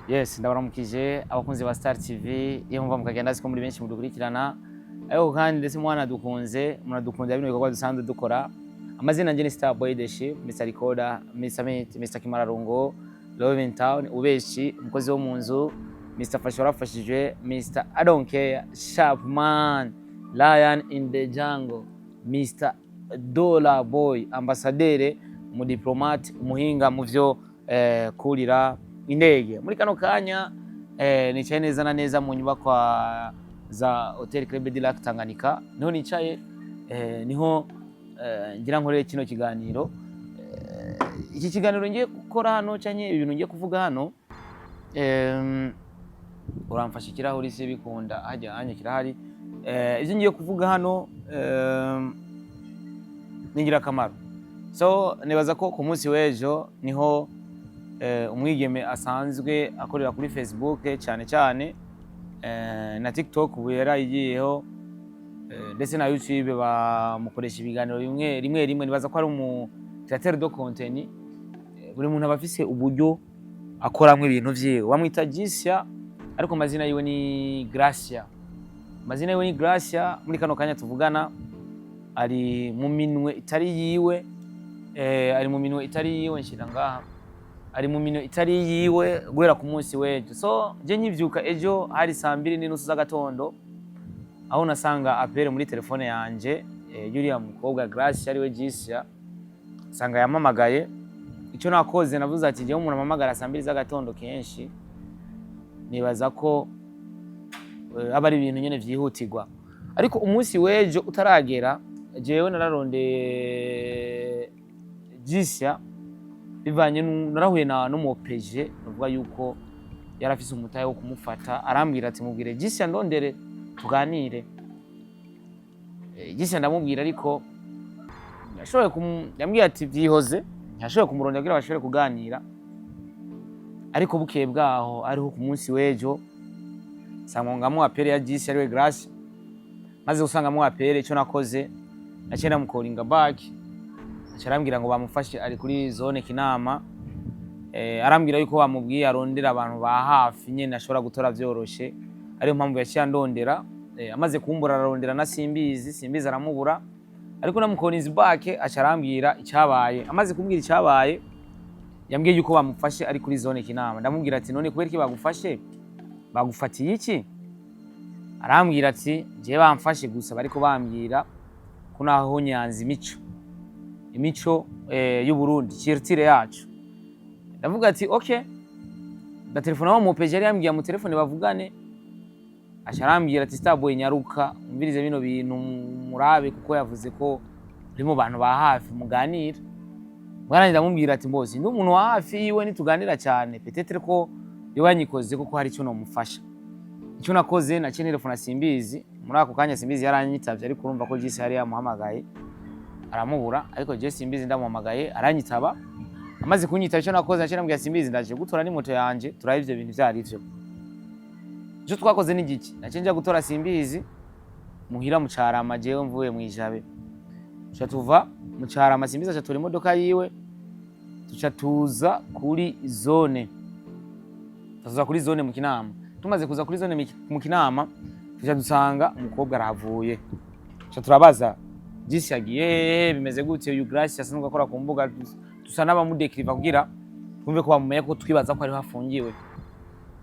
Yes, ndabaramukije abakunzi ba Star TV iyo muva mukagenda, siko muri benshi mudukurikirana, ariko kandi ndetse mwana dukunze muradukunda bino bikorwa dusanzwe dukora. Amazina nje ni Star Boy The Ship, Mr Recorder, Mr Meat, Mr Kimararungo, Love in Town, ubeshi umukozi wo mu nzu, Mr Fasha warafashije, Mr I don't care, Sharp Man, Lion in the Jungle, Mr Dollar Boy, ambassadeur, umudiplomate, umuhinga mu vyo kurira indege. Muri kano kanya nicaye neza na neza mu nyubakwa za Hotel Club du Lac Tanganyika, niho nicaye, niho ngira nkorere kino kiganiro. Iki kiganiro ngiye gukora hano canke ibintu ngiye kuvuga hano, uramfasha ikirahuri si bikunda hajya hanya kirahari. Ivyo ngiye kuvuga hano ni ingirakamaro. So nibaza ko ku munsi w'ejo niho umwigeme asanzwe akorera kuri Facebook cyane cyane na TikTok ubu yarayigiyeho, ndetse na YouTube bamukoresha ibiganiro rimwe rimwe rimwe. Nibaza ko ari umu créateur de contenu. Buri muntu aba afise uburyo akoramwo ibintu vyiwe. Bamwita Jisia, ariko amazina yiwe ni Gracia. Amazina yiwe ni Gracia. Muri kano kanya tuvugana ari mu minwe itari yiwe, ari mu minwe itari yiwe. Nshira ngaha, ari mu minwe itari yiwe guhera ku munsi w'ejo. So je nkivyuka ejo hari 2:30 z'agatondo, aho nasanga appel muri telefone yanje yuriya mukobwa Gracia ariwe Jisia, sanga yampamagaye. Icyo nakoze, navuze ati jewe umuntu ampamagara 2:00 z'agatondo kenshi nibaza ko aba ari ibintu nyene vyihutirwa. Ariko umunsi w'ejo utaragera, jewe nararondeye Jisia bivanye narahuye na n'umu OPG, nuvuga yuko yari afise umutahe wo kumufata. Arambwira ati: "Mubwire Jisia ndondere tuganire." Jisia ndamubwira, ariko yashoboye yambwiye ati vyihoze. Ntiyashoboye kumurondera kugira bashobore kuganira. Ariko bukeye bwaho, ariho ku munsi w'ejo, nsanga appel ya Jisi ariwe Grace. Maze gusangamo appel, icyo nakoze naciye ndamukoringa back. Aca arambwira ngo bamufashe ari kuri zone Kinama. Arambwira yuko bamubwiye arondera abantu ba hafi nyene ashobora gutora vyoroshe, ariyo mpamvu yaciye andondera. Amaze kumbura ararondera na Simbizi, Simbizi aramubura. Ariko namukorinze back, aca arambwira icyabaye. Amaze kumbwira icyabaye, yambwiye yuko bamufashe ari kuri zone Kinama. Ndamubwira ati: "None kubera iki bagufashe? Bagufatiye iki?" Arambwira ati: "Jewe bamfashe gusa bariko bambwira ko naho nyanza imico y'u Burundi, culture yacu." Ndavuga ati: "Okay." Ndatelefona wa mu OPG yari yambwiye mu telefone bavugane. Aca arambwira ati: "Starboy, nyaruka umvirize bino bintu murabe, kuko yavuze ko uri mu bantu ba hafi muganira." Mwana, ndamubwira ati: "Mbozi ndi umuntu wa hafi yiwe, nituganira cyane peut-être ko yoba yanyikoze kuko hari icyo nomufasha." Icyo nakoze, naciye telefona Simbizi. Muri ako kanya Simbizi yaranyitavye, ariko urumva ko Jisi yari yamuhamagaye aramubura. Ariko je Simbizi ndamuhamagaye aranyitaba. Amaze kunyitaba, icyo nakoze, naciye namubwira: "Simbizi, ndaje gutora n'imoto yanje, turabe ivyo bintu ivyo arivyo." Icyo twakoze ni igiki? Naciye nja gutora Simbizi muhira mu Carama, jewe mvuye mw'ijabe. Tuca tuva mu Carama, Simbizi aca tora imodoka yiwe, tuca tuza kuri zone. Tuza kuri zone mu Kinama. Tumaze kuza kuri zone mu Kinama, tuca dusanga umukobwa arahavuye. Tuca turabaza: "Jisi yagiye hehe? Bimeze gute? Uyu Grace asanzwe akora ku mbuga?" Dusa n'abamudekiriva kugira twumve ko bamumenye, ko twibaza ko ariho afungiwe.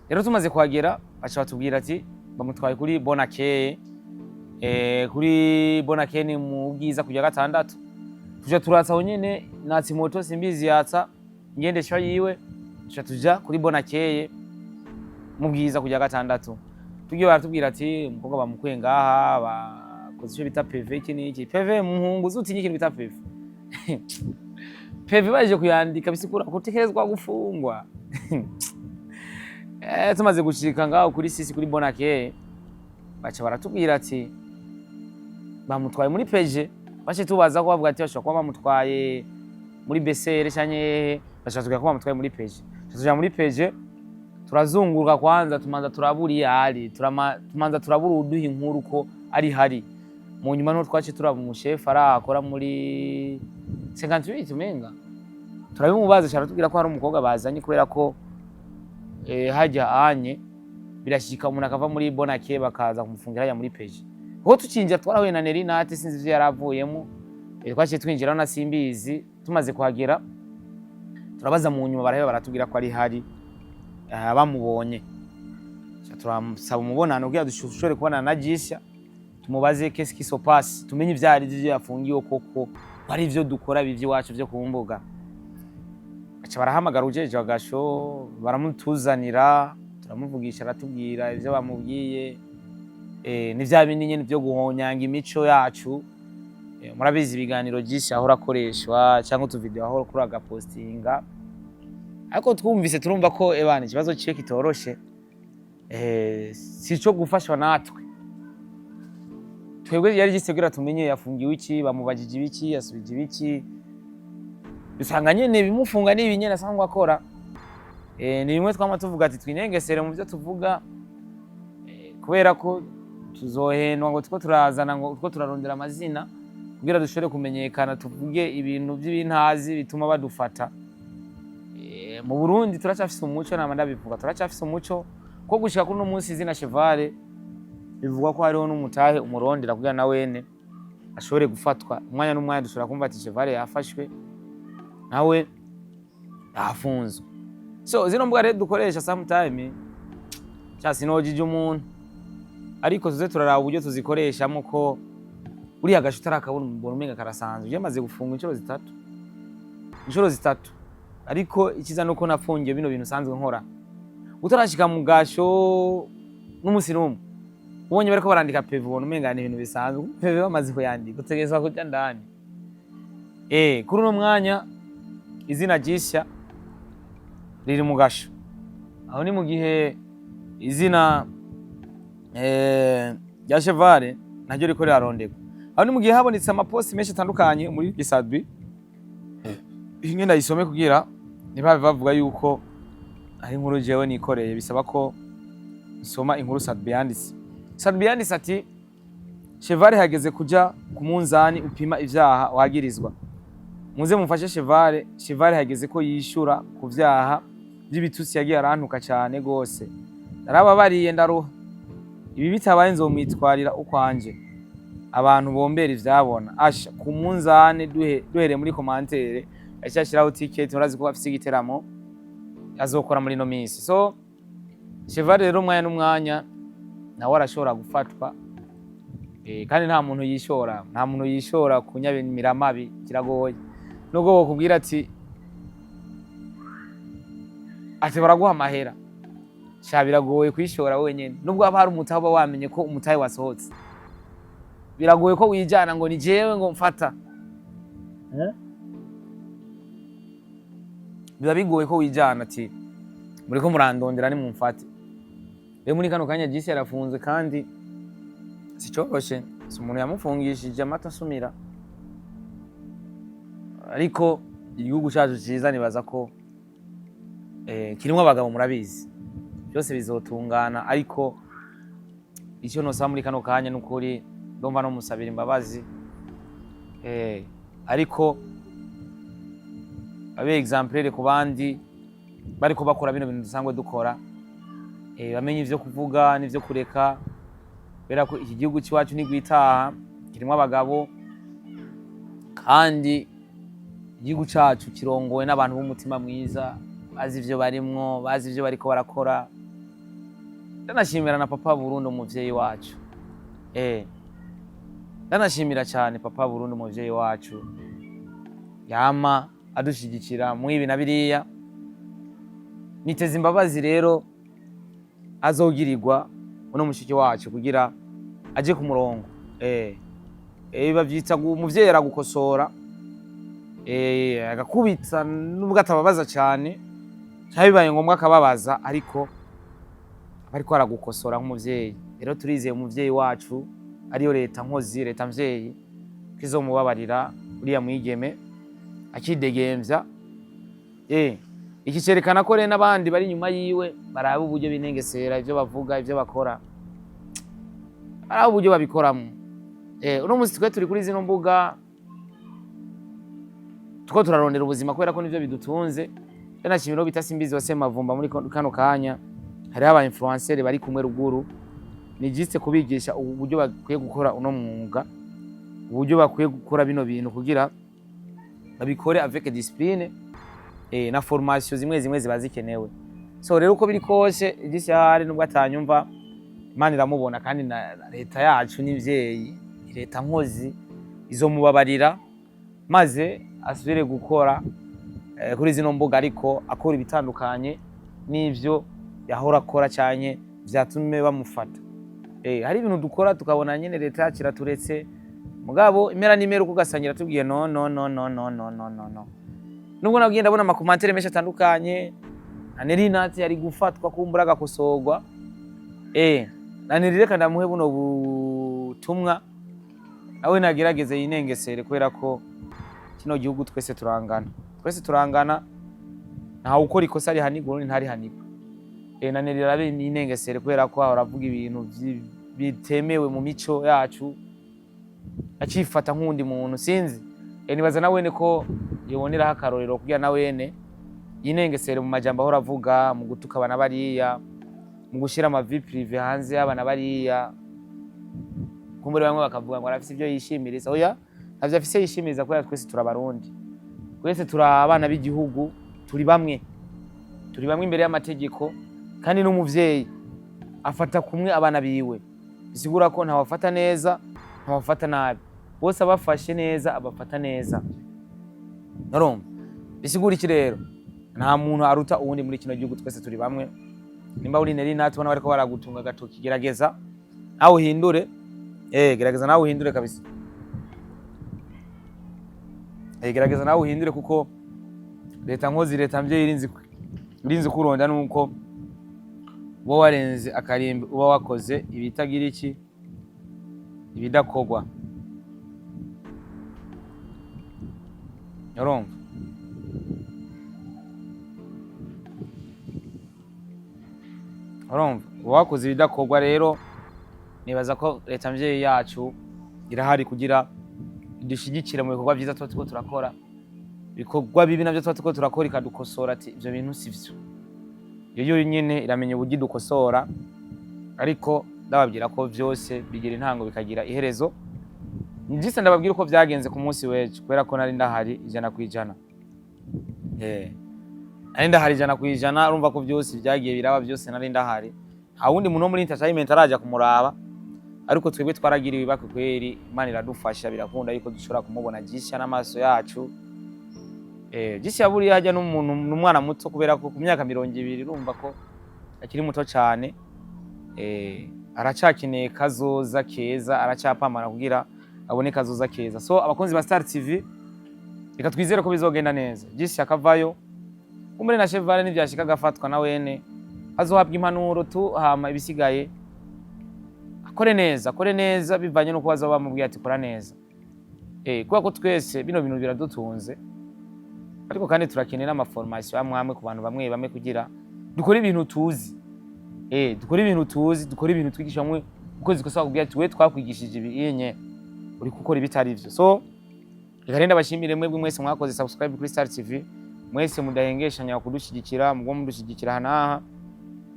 Rero tumaze kuhagera, baca batubwira ati bamutwaye kuri Bonakeye. Kuri Bonakeye ni mu Bwiza kujya gatandatu. Tuja turatsa aho nyene, natsa moto, Simbizi yatsa ingendeshwa yiwe, tuca tuja kuri Bonakeye mu Bwiza kujya gatandatu. Tugiye, baratubwira ati umukobwa bamukuye ngaha, bakoze icyo bita PV, iki n'iki. PV, muhungu, utinye ikintu bita PV. PV baje kuyandika bisigura ko utekerezwa gufungwa. Tumaze gushika ngaho kuri sisi kuri Bonake, baca baratubwira ati bamutwaye muri PG. Bace tubaza ko bavuga ati bashobora kuba bamutwaye muri BCR canke hehe. Baca batubwira ko bamutwaye muri PG. Tuja muri PG, turazunguruka. Kwanza tumanza turabura iyo ari, tumanza turabura uduha inkuru ko ari hari. Mu nyuma niho twace turaba umushefu arakora muri 58 umenga, turabimubaza, aratubwira ko hari umukobwa bazanye kubera ko Hajya anye birashika umuntu akava muri Bonake bakaza kumufungira hajya muri PJ. Kuko tucinjira twarahuye na Neri Nate, sinzi ivyo yaravuyemo. Twaciye twinjiraho na Simbizi. Tumaze kuhagera turabaza, mu nyuma baraheba baratubwira ko ari hari bamubonye. Ca turasaba umubonano kugira dushobore kubonana na Jisha, tumubaze qu'est-ce qui se passe, tumenye ivyo ari vyo yafungiwe, koko ari ivyo dukora iwacu vyo ku mbuga. Baca barahamagara ujeje agasho, baramutuzanira, turamuvugisha, aratubwira ivyo bamubwiye. Ni vya bindi nyene vyo guhonyanga imico yacu. Murabizi ibiganiro vyinshi ahora akoreshwa cyangwa utuvideo ahora kuri agapostinga, ariko twumvise turumva ko ebana ikibazo ciwe kitoroshe. Si ico gufashwa natwe twebwe, yari gise kugira tumenye yafungiwe iki, bamubajije ibiki, yasubije ibiki. Dusanga nyene bimufunga n'ibi nyene asanzwe akora. Ni bimwe twama tuvuga ati twinengesere mu byo tuvuga, kubera ko tuzohendwa ngo tuko turazana, ngo tuko turarondera amazina kugira dushobore kumenyekana, tuvuge ibintu by'ibintazi bituma badufata. Mu Burundi turacyafise umuco, nama ndabivuga, turacyafise umuco ko gushika kuri uno munsi izina Chevale bivugwa ko hariho n'umutahe umurondera kugira na wene ashobore gufatwa. Umwanya n'umwanya dushobora kumva ati Chevale yafashwe, nawe yafunzwe. So zino mbuga rero dukoresha sometime cya sinojije umuntu, ariko tuze turaraba uburyo tuzikoreshamo, ko uriya gasho utarakabona mbona umenga karasanzwe. Yamaze gufungwa inshuro zitatu, inshuro zitatu. Ariko ikiza nuko nafungiye bino bintu nsanzwe nkora, utarashika mu gasho n'umunsi n'umwe ubonye bariko barandika PV, ubona umenga ni ibintu bisanzwe. PV bamaze kuyandika utegerezwa kuja ndani. Kuri uno mwanya izina Jisha riri mu gasho. Aho ni mu gihe izina rya Chevale naryo riko rirarondegwa. Aho ni mu gihe habonetse amaposti menshi atandukanye muri Gisadbi. Imwe ndayisome kugira ntibabe bavuga yuko ari inkuru jewe nikoreye, bisaba ko nsoma inkuru Sadbi yanditse. Sadbi yanditse ati: "Chevale hageze kuja ku munzani upima ivyaha wagirizwa. Muze mufashe Chevale. Chevale hageze ko yishura ku vyaha by'ibitutsi yagiye arantuka cyane gose. Narababariye ndaruha. Ibi bitabaye nzomwitwarira ukwanje. Abantu bombera ivyabona asha ku munzane." Duhe duhereye muri commentaire, yaciye ashiraho ticket. Murazi ko afise igiteramo azokora muri no minsi. So Chevale rero umwanya n'umwanya nawe arashobora gufatwa. Kandi nta muntu yishora, nta muntu yishora ku nyamiramabi, kiragoye. Nubwo bokubwira ati baraguha amahera sha, biragoye kwishora wenyene. Nubwo haba hari umutahe, uba wamenye ko umutahe wasohotse, biragoye ko wijana ngo ni jewe ngo mfata. Eh? Biba bigoye ko wijana ati muriko murandondera nimumfate. Rero muri kano kanya Jisi yarafunzwe kandi sicoroshe, si umuntu yamufungishije amata asumira, ariko igihugu cacu ciza nibaza ko kirimwo abagabo, murabizi byose bizotungana. Ariko icyo nosaba muri kano kanya nukuri ndumva no musabira imbabazi, ariko abe exemplaire ku bandi bariko bakora bino bintu dusanzwe dukora, bamenye ivyo kuvuga n'ivyo kureka, kubera ko iki gihugu c'iwacu ntigwitaha, kirimwo abagabo, kandi igihugu cacu kirongowe n'abantu b'umutima mwiza, bazi ivyo barimwo, bazi ivyo bariko barakora. Ndanashimira na Papa Burundi, umuvyeyi wacu. Ndanashimira cyane Papa Burundi, umuvyeyi wacu yama adushigikira mu ibi na biriya. Niteze imbabazi rero azogirirwa uno mushiki wacu kugira aje ku murongo. Bavyita umuvyeyi aragukosora, agakubita nubwo atababaza cyane, cyangwa bibaye ngombwa akababaza, ariko aba ariko aragukosora nk'umuvyeyi. Rero turizeye umuvyeyi wacu ariyo leta nkozi, leta mvyeyi, ko izomubabarira uriya mwigeme akidegemvya. Iki cerekana ko rero n'abandi bari inyuma yiwe baraba uburyo binengesera ivyo bavuga, ivyo bakora, baraba uburyo babikoramwo. Uno munsi twe turi kuri zino mbuga tuko turarondera ubuzima kubera ko nivyo bidutunze. Ndanashimira uwo bita Simbizi wa Semavumba. Muri kano kanya hariho aba influencer bari kumwe ruguru, ni juste kubigisha uburyo bakwiye gukora uno mwuga, uburyo bakwiye gukora bino bintu kugira babikore avec discipline, na formation zimwe zimwe ziba zikenewe. So rero, uko biri kose, igisi ahari nubwo atanyumva, Imana iramubona, kandi na leta yacu n'ivyeyi, leta nkozi izomubabarira maze asubire gukora kuri zino mbuga, ariko akora ibitandukanye n'ivyo yahora akora canke vyatume bamufata. Hari ibintu dukora tukabona nyene leta yacu iraturetse, mugabo impera n'imera uko ugasangira tubwiye no, no, no, no, no, no, no, no, no. Nubwo nabwiye, ndabona ama commentaires menshi atandukanye na Nelly Nat yari gufatwa kumbura agakosorwa. Na Nelly reka ndamuhe buno butumwa, nawe nagerageze yinengesere, kubera ko kino gihugu twese turangana, twese turangana, ntawe ukora ikosa rihanirwa urundi ntarihanirwe. Na Nelly arabe yinengesere, kubera ko ahora avuga ibintu bitemewe mu mico yacu, acifata nk'uwundi muntu sinzi. Nibaza na wene ko yoboneraho akarorero kugira na wene yinengesere mu majambo ahora avuga, mu gutuka abana bariya, mu gushira ama vie privée hanze y'abana bariya. Kumbure bamwe bakavuga ngo arafise ivyo yishimiriza. Oya, ntavyo afise yishimiriza, kubera twese turabarundi, twese turi abana b'igihugu, turi bamwe, turi bamwe imbere y'amategeko. Kandi n'umuvyeyi afata kumwe abana biwe, bisigura ko ntawafata neza, ntawafata nabi, bose abafashe neza, abafata neza. Urumva bisigura iki rero? Nta muntu aruta uwundi muri kino gihugu, twese turi bamwe. Nimba uri Nelly Nat, ubona bariko baragutunga agatoki, gerageza nawe uhindure. Gerageza nawe uhindure kabisa. Gerageza nawe uhindure, kuko leta nkozi, leta mvyeyi irinzi kuronda nuko uba warenze akarimbi, uba wakoze ibitagira iki, ibidakorwa. Urumva, urumva uba wakoze ibidakorwa. Rero nibaza ko leta mvyeyi yacu irahari kugira idushyigikire mu bikorwa byiza tuba turiko turakora, ibikorwa bibi navyo tuba turiko turakora ikadukosora, ati ivyo bintu si vyo. Iyo yonyene iramenya uburyo idukosora, ariko ndababwira ko vyose bigira intango bikagira iherezo. Njise ndababwira uko vyagenze ku munsi w'ejo, kubera ko nari ndahari 100%. Nari ndahari 100%. Urumva ko vyose vyagiye biraba, byose nari ndahari. Nta wundi muntu wo muri entertainment araja kumuraba, ariko twebwe twaragiriwe ibakwe kweri, Imana iradufasha, birakunda yuko dushobora kumubona Jisha n'amaso yacu. Jisha buriya hajya n'umuntu n'umwana muto, kubera ko ku myaka 20 urumva ko akiri muto cyane. Aracakeneye kazoza keza, aracapamana kugira abone kazoza keza. So abakunzi ba Star TV, reka twizere ko bizogenda neza, Jisha akavayo, kumbure na Chevale nivyashika agafatwa, na wene azohabwa impanuro tu, hama ibisigaye akore neza, akore neza bivanye n'uko bazoba bamubwiye ati kora neza. Kubera ko twese bino bintu biradutunze, ariko kandi turakeneye n'ama formation amwe amwe ku bantu bamwe bamwe kugira dukore ibintu tuzi. Dukore ibintu tuzi, dukore ibintu twigisha hamwe ukwezi kose, bakubwira ati we twakwigishije ibi inye, uri gukora ibitari vyo. So reka rero ndabashimire mwebwe mwese mwakoze subscribe kuri Star TV, mwese mudahengeshanya kudushyigikira, mugomba mudushyigikira aha n'aha.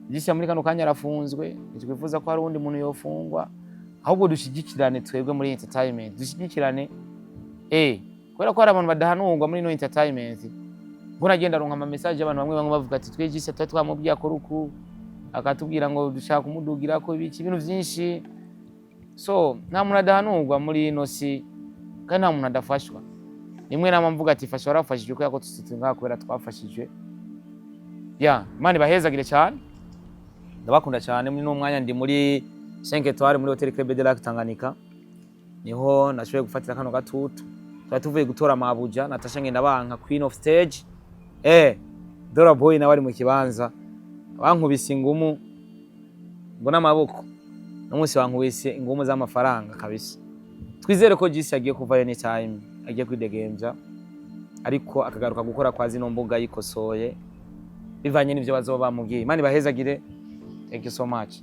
Jisha muri kano kanya arafunzwe, ntitwifuza ko hari uwundi muntu yofungwa, ahubwo dushyigikirane twebwe muri entertainment, dushyigikirane, kubera ko hari abantu badahanurwa muri ino entertainment. Ngo nagenda aronka ama message y'abantu bamwe bamwe bavuga ati twe Jisha twari twamubwiye akora uku, akatubwira ngo dushaka kumudugira ko ibiki, ibintu byinshi. So nta muntu adahanurwa muri ino si, kandi nta muntu adafashwa. Rimwe nama mvuga ati fasha warafashijwe, kubera ko turi ngaha kubera twafashijwe. Ya Imana ibahezagire cyane, ndabakunda cyane. Muri n'umwanya ndi muri 5 étoiles muri Hotel Club de Lac Tanganyika, niho nashoboye gufatira kano gatutu. Twari tuvuye gutora mabuja Natasha Ngendabanka, Queen of Stage. Dora Boy nawe ari mu kibanza, bankubise ingumu ngo n'amaboko, n'umunsi bankubise ingumu z'amafaranga kabisa. Twizere ko Jisi agiye kuvayo anytime, agiye kwidegemvya, ariko akagaruka gukora kwa zino mbuga yikosoye bivanye n'ivyo bazoba bamubwiye. Imana ibahezagire. Thank you so much.